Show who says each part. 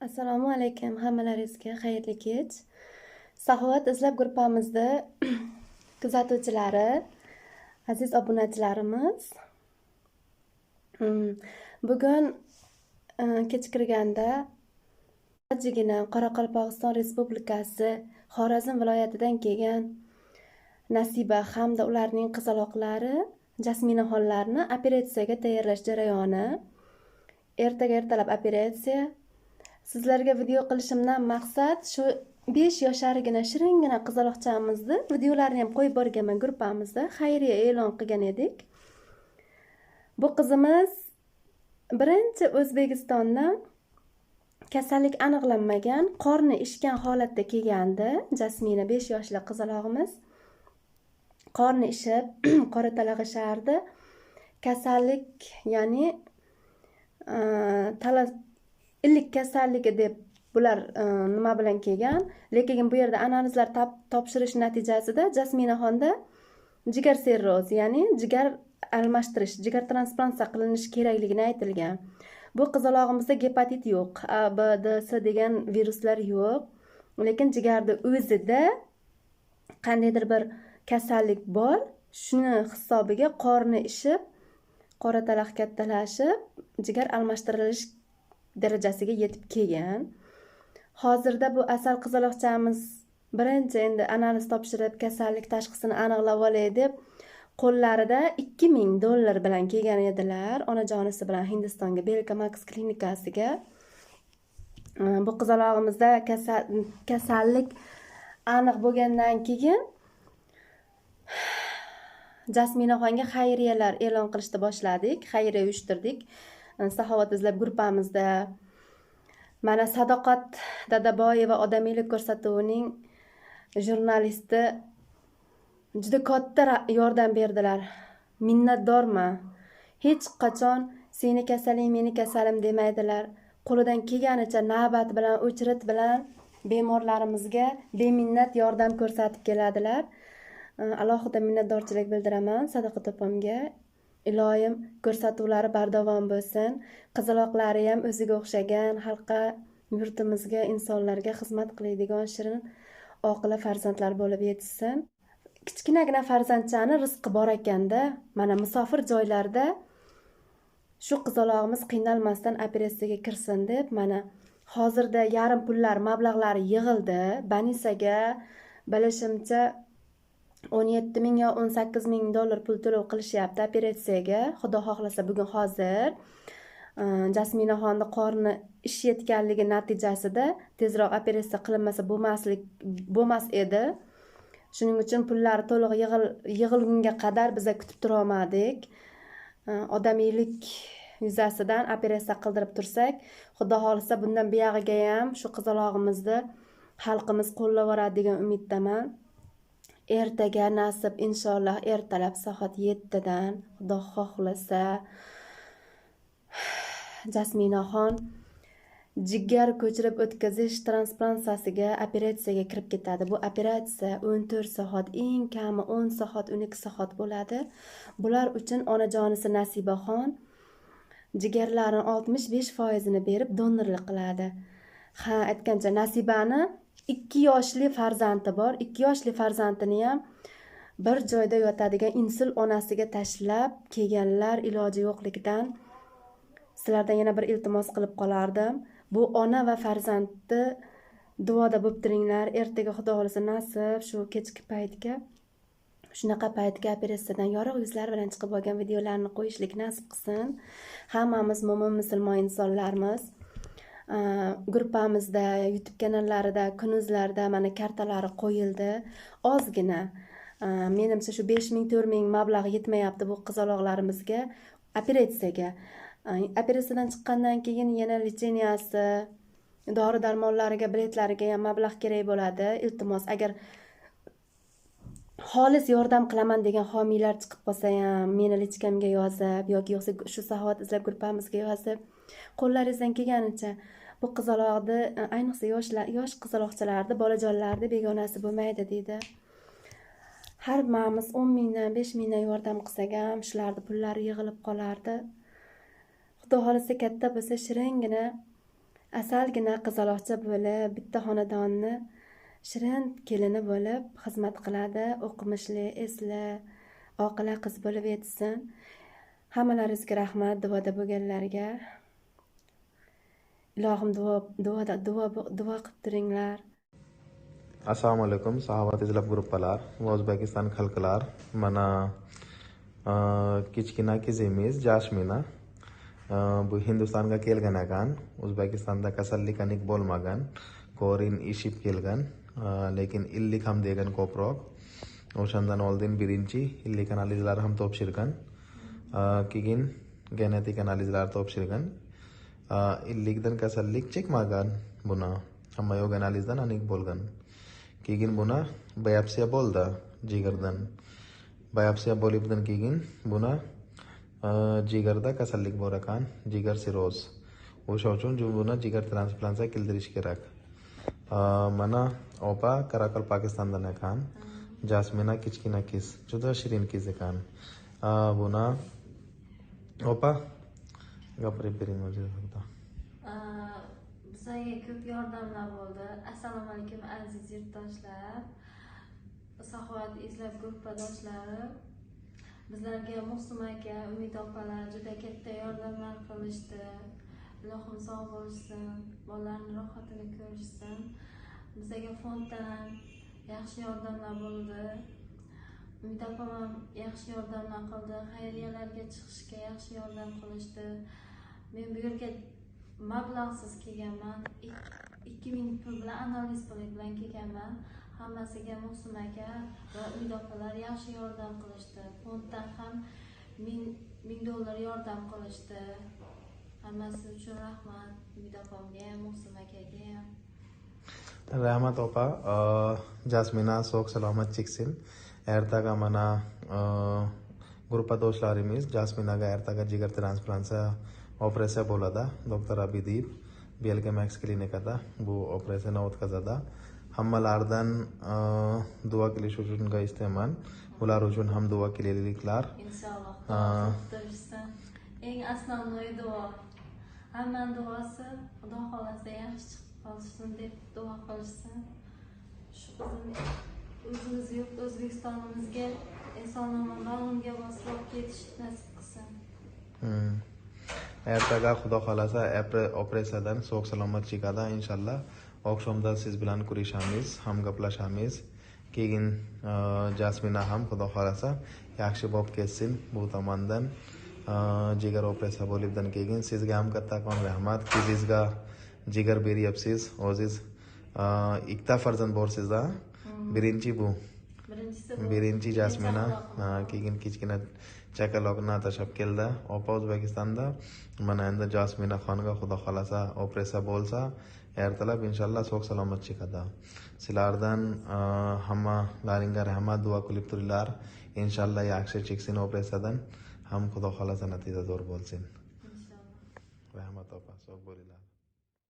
Speaker 1: Assalomu alaykum hammalaringizga, xayrli kech. Saxovat izlab gruppamizda kuzatuvchilari, aziz obunachilarimiz. Bugun kech kirganda jigina Qoraqalpog'iston Respublikasi Xorazm viloyatidan kelgan Nasiba hamda ularning qizaloqlari Jasminaxonlarni operatsiyaga tayyorlash jarayoni. Ertaga ertalab operatsiya. Sizlarga video qilishimdan maqsad shu 5 yoshargina shiringina qizaloqchamizni videolarini ham qo'yib borganman gruppamizda, xayriya e'lon qilgan edik. Bu qizimiz birinchi O'zbekistondan kasallik aniqlanmagan, qorni ishgan holatda kelgandi. Jasmina 5 yoshli qizalog'imiz qorni ishib, qora talag'ishardi. Kasallik, ya'ni tala illik kasalligi deb bular nima bilan kelgan, lekin bu yerda analizlar topshirish natijasida Jasminaxonda jigar sirroz, ya'ni jigar almashtirish, jigar transplantatsiya qilinishi kerakligini aytilgan. Bu qizalog'imizda gepatit yo'q, A, B, D, C degan viruslar yo'q, lekin jigarda o'zida qandaydir bir kasallik bor. Shuni hisobiga qorni ishib, qora talaq kattalashib, jigar almashtirilish darajasiga yetib kelgan. Hozirda bu asal qizaloqchamiz birinchi endi analiz topshirib, kasallik tashxisini aniqlab olay deb qo'llarida $2000 bilan kelgan edilar, onajonisi bilan Hindistonga, Belka Max klinikasiga. Bu qizalog'imizda kasallik aniq bo'lgandan keyin Jasminaxonga xayriyalar e'lon qilishni boshladik, xayriya uyushtirdik. Saxovat izlab gruppamizda mana Sadoqat Dadaboyeva odamiylik ko'rsatuvining jurnalisti juda katta yordam berdilar. Minnatdorman. Hech qachon seni kasaling meni kasalim demaydilar. Qo'lidan kelganicha navbat bilan, o'chirit bilan bemorlarimizga beminnat yordam ko'rsatib keladilar. Alohida minnatdorchilik bildiraman Sadoqat opamga. Iloyim ko'rsatuvlari bardavom bo'lsin. Qizaloqlari ham o'ziga o'xshagan xalqqa, yurtimizga, insonlarga xizmat qiladigan shirin oqila farzandlar bo'lib yetishsin. Kichkinagina farzandchani rizqi bor ekanda, mana musofir joylarda shu qizalog'imiz qiynalmasdan operatsiyaga kirsin deb mana hozirda yarim pullar mablag'lari yig'ildi. Banisaga bilishimcha 17 000 yo $18 000 pul to'lov qilishyapti operatsiyaga. Xudo xohlasa bugun hozir Jasminaxonni qorni ishiyotganligi natijasida tezroq operatsiya qilinmasa bo'lmas edi. Shuning uchun pullar to'liq yig'ilgunga qadar biza kutib tura olmadik. Odamiylik yuzasidan operatsiya qildirib tursak, Xudo xohlasa bundan buyog'iga ham shu qizalog'imizni xalqimiz qo'llaveradi degan umiddaman. Ertaga nasib inshaalloh ertalab soat 7dan Xudo xohlasa Jasminaxon jigar ko'chirib o'tkazish transplantatsiyasiga operatsiyaga kirib ketadi. Bu operatsiya 14 soat, eng kami 10 soat, 12 soat bo'ladi. Bular uchun onajonisi Nasibaxon jigarlarini 65%ini berib donorlik qiladi. Ha, aytgancha Nasibani 2 yoshli farzandi bor. 2 yoshli farzandini ham bir joyda yotadigan insul onasiga tashlab kelganlar iloji yo'qligidan sizlardan yana bir iltimos qilib qolardim. Bu ona va farzandni duoda bo'lib turinglar. Ertaga Xudo xohlasa nasib shu kechki paytga, shunaqa paytga operatsiyadan yorug' yuzlar bilan chiqib olgan videolarni qo'yishlik nasib qilsin. Hammamiz mo'min musulmon insonlarmiz. Gruppamizda, YouTube kanallarida, kunuzlarda mana kartalari qo'yildi. Ozgina, menimcha shu 5000, 4000 mablag' yetmayapti bu qizaloqlarimizga operatsiyaga. Operatsiyadan chiqqandan keyin yana lechенияsi, dori darmonlariga, biletlariga ham mablag' kerak bo'ladi. Iltimos, agar xolis yordam qilaman degan homiylar chiqib qolsa ham meni lichkamga yozib yoki yo'qsa shu Saxovat izlab gruppamizga yozib, qo'llaringizdan kelganicha bu qizaloqni, ayniqsa yoshlar, yosh qizaloqchalarni, bolajonlarni begonasi bo'lmaydi deydi. Har birimiz 10 mingdan, 5 mingdan yordam qilsak ham shularni pullari yig'ilib qolardi. Xudo xohlasa katta bo'lsa shiringina Asalgina qizaloqcha bo'lib, bitta xonadonni shirin kelini bo'lib xizmat qiladi. O'qimishli, esli, oqila qiz bo'lib yetishsin. Hammalaringizga rahmat duoda bo'lganlarga. Ilohim duo qilib turinglar.
Speaker 2: Assalomu alaykum Saxovat izlab gruppalar va O'zbekiston xalqlar. Mana kichkina qizimiz Jasmina bu Hindistonga kelgan ekan. O'zbekistonda kasallik aniq bo'lmagan, ko'rin ishib kelgan, lekin illik ham degan ko'proq. O'shandan oldin birinchi illik analizlar ham topshirgan, keyin genetik analizlar topshirgan. Illikdan kasallik chiqmagan, buni hamma yo'q analizdan aniq bo'lgan. Keyin buni biopsiya bo'ldi jigardan. Biopsiya bo'libdan keyin buni jigarda kasallik bor ekan, jigar sirroz. O'sha uchun buni jigar transplantatsiya qildirish kerak. Mana opa Qoraqalpog'istondan ekan. Jasmina kichkina qiz, juda shirin qiz ekan. Buni opa gapirib bering o'zingiz haqida.
Speaker 3: Bizga ko'p yordamlar bo'ldi. Assalomu alaykum aziz yurtdoshlar, Saxovat izlab gruppadoshlari. Bizlarga Muhsin aka, Umid opalar juda katta yordamlar qilishdi. Ilohim sog' bo'lsin, bolalarning rohatini ko'rishsin. Bizga fonddan yaxshi yordamlar bo'ldi. Umid opam ham yaxshi yordamlar qildi. Xayriyalarga chiqishga yaxshi yordam qilishdi. Men bu yerga mablag'siz kelganman. 2000 pul bilan analiz puli bilan kelganman. Hammasiga Muhsin aka va Umid opalar yaxshi yordam qilishdi. Fonddan ham $1000 yordam qilishdi. Hammasi uchun rahmat Umid opamga ham, Muhsin akaga ham.
Speaker 2: Rahmat opa. Jasmina sog' salomat chiqsin. Ertaga mana gruppa do'stlarimiz Jasminaga ertaga jigar transplantatsiya operatsiya bo'ladi. Doktor Abidib BLK Max klinikada bu operatsiyani o'tkazadi. Hammalardan duo qilish uchun istayman. Ular uchun ham duo qilayliklar.
Speaker 3: Inshaalloh. Eng asosiy duo. Hammaning duosi Xudo xolasa yaxshi chiqib qolsin deb duo qilishsin. Shu qizim o'zimiz yurt O'zbekistonimizga eson-omon bag'rimga bosib ketish nasib qilsin.
Speaker 2: Ertaga Xudo xolasa operatsiyadan sog' salomat chiqadi inshaalloh. Oqshomda siz bilan ko'rishamiz, ham gaplashamiz. Keyin Jasmina ham Xudo xolasa yaxshi bo'lib ketsin bu tomondan. Jigar operatsiya bo'libdan keyin sizga ham kattakon rahmat. Qizingizga jigar beryapsiz o'ziz. Ikkita farzand bor sizda. Birinchi bu. Birinchi Jasmina, keyin kichkina chaqaloqni tashlab keldi opa O'zbekistonda. Mana endi Jasmina xonga Xudo xolasa operatsiya bo'lsa, ertalab inshaalloh sog' salomat chiqadi. Sizlardan hammalaringga rahmat, duo qilib turinglar. Inshaalloh yaxshi chiqsin operatsiyadan, ham Xudo xolasa natija zo'r bo'lsin.
Speaker 3: Inshaalloh.
Speaker 2: Rahmat opa, sog' bo'linglar.